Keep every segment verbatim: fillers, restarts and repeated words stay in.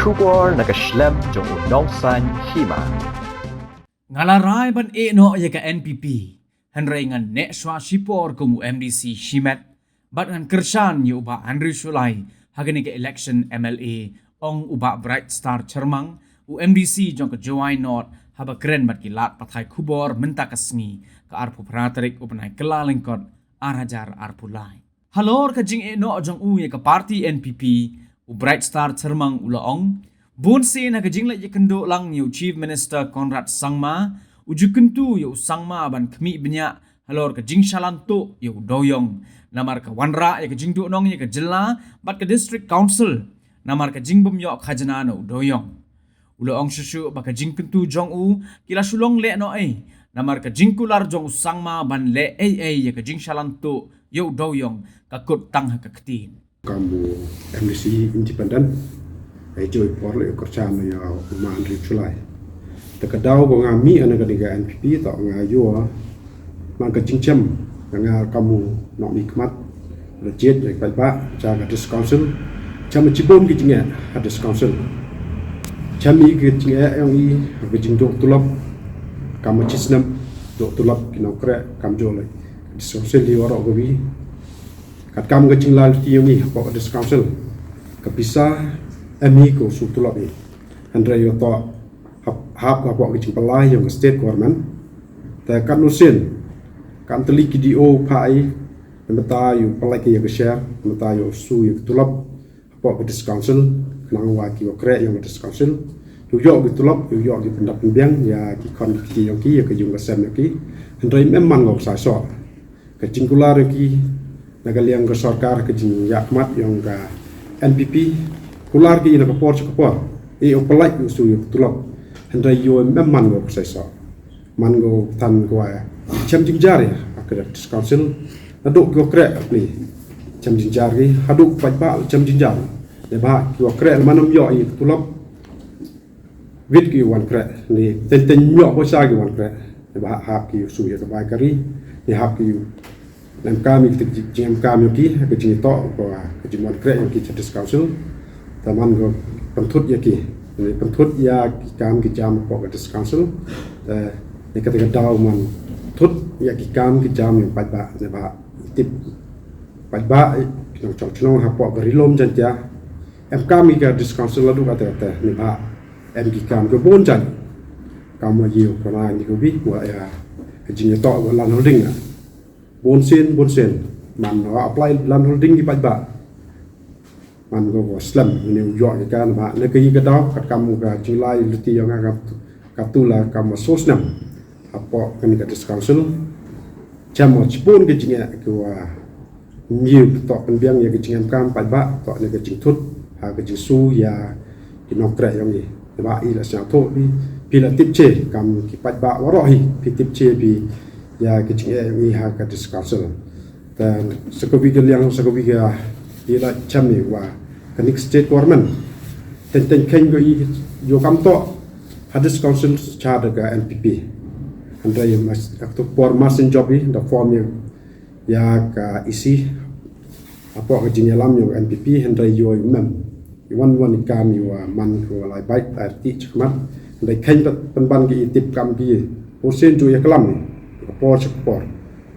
Khubor na ka shlem jong u nongsaiñ hima. Nga la rai ban ïeh noh ïa ka N P P, hynrei ngan neh shuwa shipor kum u M D C shimet, bad ngan kyrshan ïa u Bah Henry Shullai ha kane ka election M L A, ong u Bah Bright Star Chyrmang, u M D C jong ka Jowai North, haba kren bad ki lad pathai khubor mynta ka sngi, ka arphew phra tarik u bnai Kyllalyngkot, ar hajar arphew lai. Halor ka jingïeh noh jong u ïa ka party N P P, u Bright Star Chyrmang u la ong, bun sien ha ka jingleit ïakynduh lang ïa u Chief Minister Conrad Sangma, u ju kyntu ïa u Sangma ban khmih bniah halor ka jingshalan tuh ïa u Dowiong. Namar ka wanrah ïa ka jingduhnong ïa ka jylla bad ka District Council, namar ka jingbym ïoh khajna na u Dowiong. U la ong shuh shuh ba ka jingkyntu jong u ki la shu long leh noh ei, namar ka jingkular jong u Sangma ban leh ei ei ïa ka jingshalan tuh ïa u Dowiong ka kut tang ha ka ktien. Kam u M D C independent, ai joi por le u kyrshan ïa u Ma Henry Shullai. Te ka daw ba nga mih na ka dei ka N P P, to nga ïoh man ka jingchem, nga kam u nongmihkhmat, la jied ïa ka paidbah sha ka District Council. Chem shibun ki jingeh ha District Council. Chem ïa ki jingeh ïong i ha ka jingduh tulop. Kam u shisnem duh tulop ki nongkreh kamjooh le District Council hi waroh kawi. Katkam ka jinglai luti ïong i hapoh ka District Council, ka pisa em hi ka u shu tulop i. Hynrei ïoh to hap, hap hapoh ka jingpyllait ïong ka State Government. Te katno sien, katno tylli ki D O pha i, namar ta ïoh pyllait ïa ka share, namar ta ïoh shu ïa ka tulop hapoh ka District Council, khnang wa ki wa kreh ïong ka District Council ïoh ïoh ki tulop, ïoh ïoh ki pyndap pynbiang ïa ki khon ki kti ïong ki, ïa ka ïung ka sem ïong ki. Hynrei mem man ngok sai soh. Ka jingkular ïong ki na ka liang ka sorkar, ka jingïakhmat ïong ka N P P, kular ki na ka por sha ka por. I u pyllait u shu ïa ka tulop. Hynrei ïoh mem man ngok sai soh. Man ko than ko wa chem jingjar ïa ka District Council. Naduh ki wa kreh apni chem jingjar ki, haduh paidbah chem jingjar. Dei ba ki wa kreh man ym ïoh ïa ka tulop. Wit ki wan kreh ni, teng teng ïoh pisa ki wan kreh. Dei ba hap ki shu ïa ka bai kari, ni hap ki em kam ïa ki jing em kam ïa ki, ka jingtoh ko ka jingwan kreh ïa ki sha District Council. Te man ko pynthut ïa ki, ni pynthut ïa ki kam ki jam hapoh ka District Council. Te ni ka te ka daw man thut ïa ki kam ki jam ïa paidbah, dei ba tip paidbah ki nongchong chnong hapoh ka Ri Lum Jaiñtia. Em kam ïa ka District Council la du ka te te, ni ba em ki kam ka bun jait. Kam wa ïa ko na ni ko bi wa ïa ka jingïatoh wa land holding na. Bun sien, bun sien. Man wa apply land holding ki paidbah. Man ko wa slem ni u ïoh ïa ka, na ba na ka ïa ka daw katkam ka jinglai luti ïong ka, ka tu la kam wa so snem hapoh kane ka District Council. Chem wa shibun ka jingeh ka wa ym ïoh toh pynbiang ïa ka jingem kam paidbah, toh ne ka jingthut ha ka jingsu ïa ki nongkreh ïong i. Dei ba i la sngewthuh bi, phi la tip che kam ki paidbah waroh hi, phi tip che bi ïa ka jingeh ïong i ha ka District Council. Te sa kawi ka liang, sa kawi ka i la chem i wa kane ka State Government teng teng kheiñ ko i ïoh kam toh ha District Council cha da ka N P P. Hynrei mas, ak tu por mas in job i da form ïa ïa ka E C hapoh ka jingïalam ïong N P P, hynrei ïoh i mem. I wan wan i kam i wa man ko lai bait ar ti chakmat. Hynrei kheiñ pat pynban ki i tip kam ki. Por sien ju ïa klam ni. Ka por cha ka por.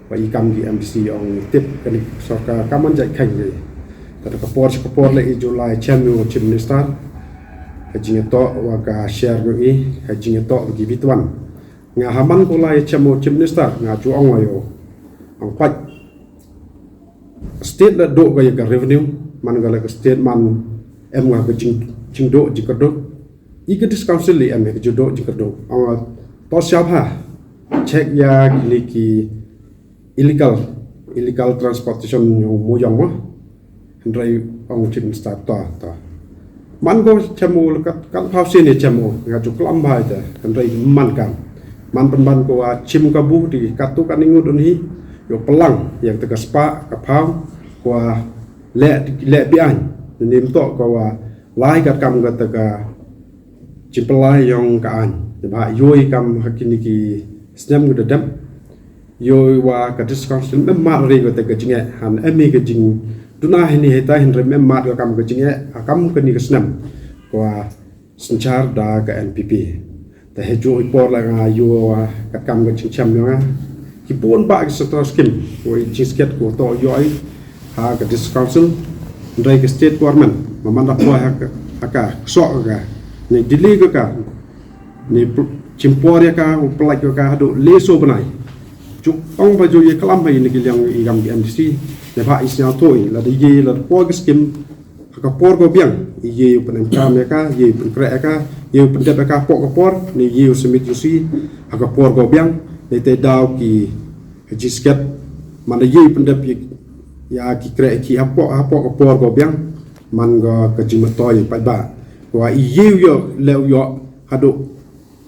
Wa i kam ki M D C ong i tip kane sorkar kam man jait kheiñ ni. Te ka por cha ka por le i ju lai chem ïong Chief Minister. Ka jingïatoh wa ka share ïong i, ka jingïatoh wa ki bitwan. Nga ha man ko lai chem ïong Chief Minister, nga ju ong wa ïoh. Ong pait. State la duh ka ïa ka revenue, man ka la ka state man em ka ka jing, jingduh, jingkyrduh. I ka District Council i em ka jingduh, jingkyrduh. Ong to siap ha. Check ïa kini ki illegal, illegal transportation ïong muyong mo. Hynrei ong Chief Minister to, to. Man ko chem ïong la kat, kat phaw sien ïa chem ïong, nga ju klam bha ïa te. Hynrei man kam. Man pynban ko wa chim ka bu di kat tu kat ningut un hi. Ïoh pynlang ïa te ka spah, ka phaw, ko wa leh, leh biang. Ni mto ko wa lai kat kam ka te ka jingpyllait ïong ka aiñ. Dei ba ïoh i kam ha kini ki snem ka da dep. Ïoh i wa ka District Council mem mad ri ka te ka jingeh. Han em i ka jingduna hini hita hynrei mem mad ka kam ka jingeh. Ha kam kani ka snem. Ko wa synshar da ka N P P. Te ha juh i por la nga ïoh ka kam ka jingchem ïa nga, ki bun bah ki star scheme, ko i jingskhem ko to ïoh i ha ka district council, hynrei ka state government ma man da poi ha ka, ha ka sok ka, ne delay ka, ka ne pl- chimpor ïa ka, u pynlait ïa ka haduh le so bnai. Juk ong ba ju ïa klam ha i ne ki liang i kam ki M D C, ne ba i sñiaw to i la da ïa la da poi ka scheme ha ka por ko biang, i ïa u pynemkam ïa ka, ïa u pynkreh ïa ka, ïa u pyndep ïa ka pok ka por, ne ïa u submit ïa si ha ka por ko biang, ne te daw ki jingskhem, man da ïa u pyndep ïa ki kreh ki ha pok, ha pok ka por ko biang, man ko ka jingmyntoi paidbah. Ko i ïa u ïoh, le u ïoh haduh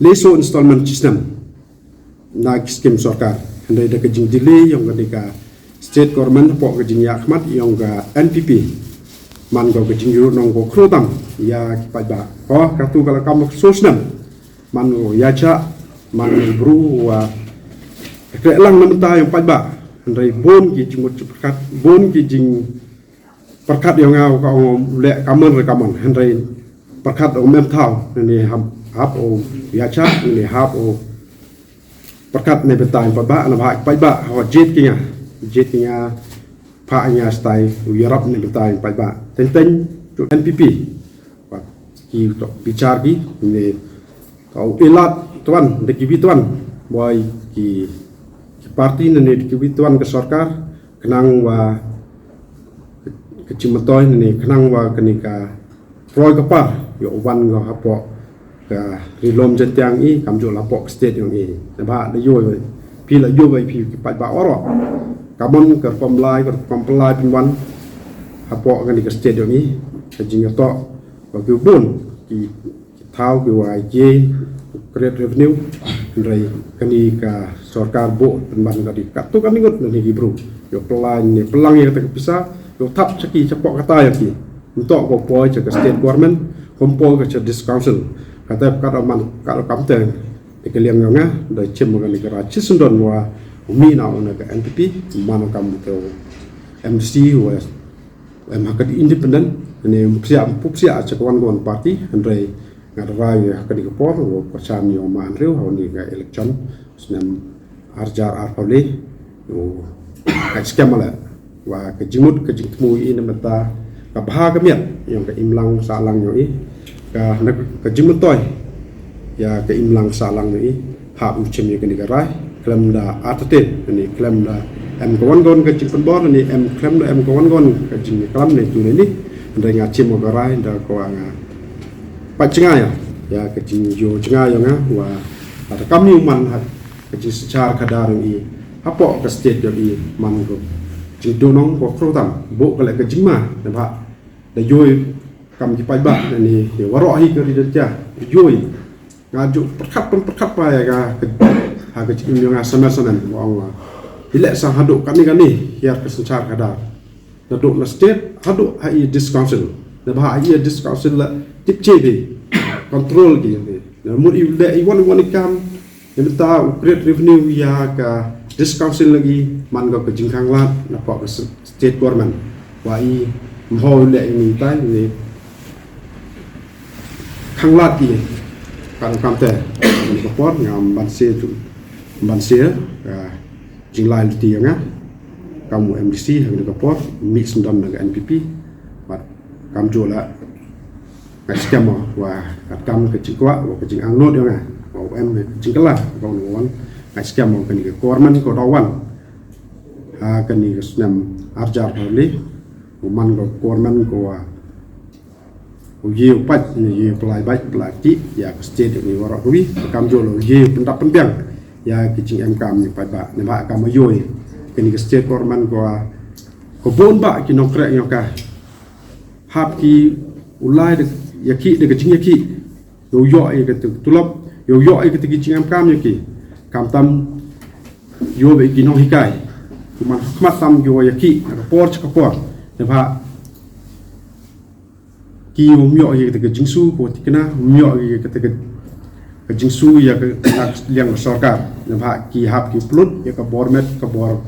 le so installment chi snem na ki scheme sorkar. Hynrei da ka jingdelay ïong ka dei ka state government hapoh ka jingïakhmat ïong ka N P P, man ko ka jingïarap nong ko khru tam ïa ki paidbah. Ko ka tu ka la kam so snem, man ko ïa cha, man ko bru wa ka lang na mynta ïong paidbah. Hynrei bun ki jingmut jingpyrkhat, bun ki jing pyrkhat ïa nga ka ong leh kamon re kamon, hynrei pyrkhat ong mem thaw, ne hap, hap o ïa cha, ne hap o pyrkhat ne betai paidbah, na ba paidbah ho jied ki nga, jied ki nga, pha nga stai u ïarap ne betai paidbah. Teng teng tu N P P. Wat ki to bichar ki ne to ilat tuan de ki bi tuan, boi ki, ki parti ne ne de ki bi tuan ka sorkar, khnang wa ka jingmyntoi ne, khnang wa kane ka roi ka par ïoh wan ko hapoh ka Ri Lum Jaiñtia i, kam ju la hapoh ka state ïong i. Ne ba da ïoh, phi la ïoh ba phi ki paidbah oro. Kamon ka rukom lai, ka rukom pynlai pynwan hapoh kane ka state ïong i. Ka jingïatoh ba ki bun ki thaw ki wa ïa create revenue, hynrei kane ka sorkar buh pynban ka dei katto katne ngut na ki bru. Ïoh pynlai ne pynlang ïa kata ka pisa, ïoh thap cha ki, cha pok kata ïa ki. Mynta ko poi cha ka state government, ko poi ka cha district council. Kata ka da man, ka da kam te, te ka liang ïong nga da chim ka ne ka ra chi syndon wa u mi na u na ka N P P, man kam te M D C wa em ha ka dei independent, ne ym psiah, ym psiah cha ka wan ka wan party, hynrei nga da rai ha ka dei ka por, wa pyrshang ïa u man riew, ha u ne ka election, snem arjar arphaw le, u ka skhem la, wa ka jingmut, ka jingthmu i ne mynta, ka bha ka miat, ïong ka imlang sahlang ïong i, ka, na ka jingmyntoi ïa ka imlang sahlang ïong i, hap u chim ïa kane ka rai, khlem da artatien, ne khlem da em ka wan ka wan ka jingpynbor, ne em khlem da em ka wan ka wan ka jingklam ne tu ne ni, hynrei nga chim ka rai, da ko nga pat jngai ïa, ïa ka jingïoh jngai ïong nga, wa, da kam ni u man ha, ka jingsynshar khadar ïong i, hapoh ka state ïong i, man ko, jingdonong ko khruh tam, buh ka leh ka jingma, ne ba, da ïoh i kam ki paidbah, ne, ne, waroh hi ka ri Jaiñtia, ïoh i, nga ju pyrkhat pynpyrkhat pa ïa ka, ka, ha ka jingim ïong nga samen samen, wa ong nga. I leh sa haduh kane kane, hiar ka synshar khadar. Naduh na state, haduh ha i district council. Na ba ha i district council la tip che bi control ki. Na mut i leh i wan i wan i kam, na mynta u create revenue ïa ka district council lagi, man ka ka jingkhanglad, na pok ka state government. Wa i mho leh i ni tai, ni khanglad ki. Kan kam te, ka por, ngam ban se tu, ban se, ka jinglai luti ïa nga, kam u M D C, ha ka por, mix ndon na ka N P P, bad kam ju la, nga skhem wa, kat kam ka jingkwah, wa ka jingangnud ïa nga, wa em ka jingkylla, wa wan, nga skhem wa kani ka government ko da wan. Ha kani ka snem arjar hali, u man ka government ko wa, u ye u pait, ne ye u pynlai bait, pynlai ti, ïa ka state ni waroh kawi, kam ju la u ye u pyndap pynbiang, ïa ki jingem kam ni paidbah, ne ba kam ïoh, kani ka state government ko wa, ko bun ba ki nongkreh ïong ka. Hap ki u lai de, ïa ki de ka jingïa ki. Ïoh ïoh ïa ka tu-, tulop, ïoh ïoh ïa ka tu ki jingem kam ïa ki. Kam tam ïoh ba ki nonghikai. Ki man khmat tam ïoh ïa ki, na ka por cha ka por. Ne ba ki ym ïoh ïa ka tu ka jingsu, ko tikna, ym ïoh ïa ka tu ka jingsu ïa ka, na liang ka sorkar. Ne ba ki hap ki pynlut, ïa ka bor met, ka bor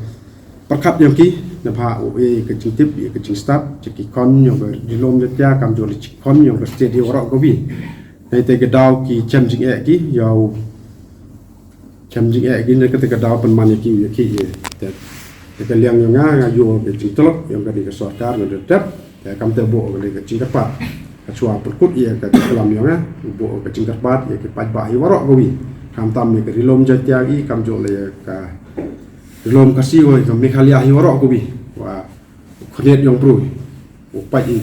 pyrkhat ïong ki, na ba u e ka jingtip, ïa ka jingstad, cha ki khon ïong ka Ri Lum Jaiñtia, kam ju la chi khon ïong ka state ïa waroh kawi. Hynrei te ka daw ki chem jingeh ki ïa u chem jingeh ki ne kata ka daw pynman ïa ki ïa ki ïa. Te te ka liang ïa nga nga ïoh ka jingtlot ïa ka dei ka sorkar nga dei dep. Te kam te buh ka dei ka jingkyrpad ka chwa pynkut ïa ka jingklam ïa nga buh ka jingkyrpad ïa ki paidbah hi waroh ka wi. Kam tam ïa ka Ri-lum Jaiñtia i kam juh la ïa ka Ri-lum Khasi wa ka Meghalaya hi waroh ka wi. Wa khnet ïong bru u pait i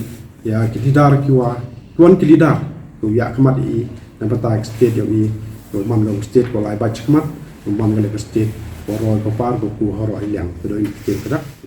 ïa ki leader ki wa ki wan ki leader ki u ïa khmat i na bata ka state ïong i u man ka state ko lai bach khmat u man ka state ko roi ko par ko ku horo i liang ka doi ki ka dak.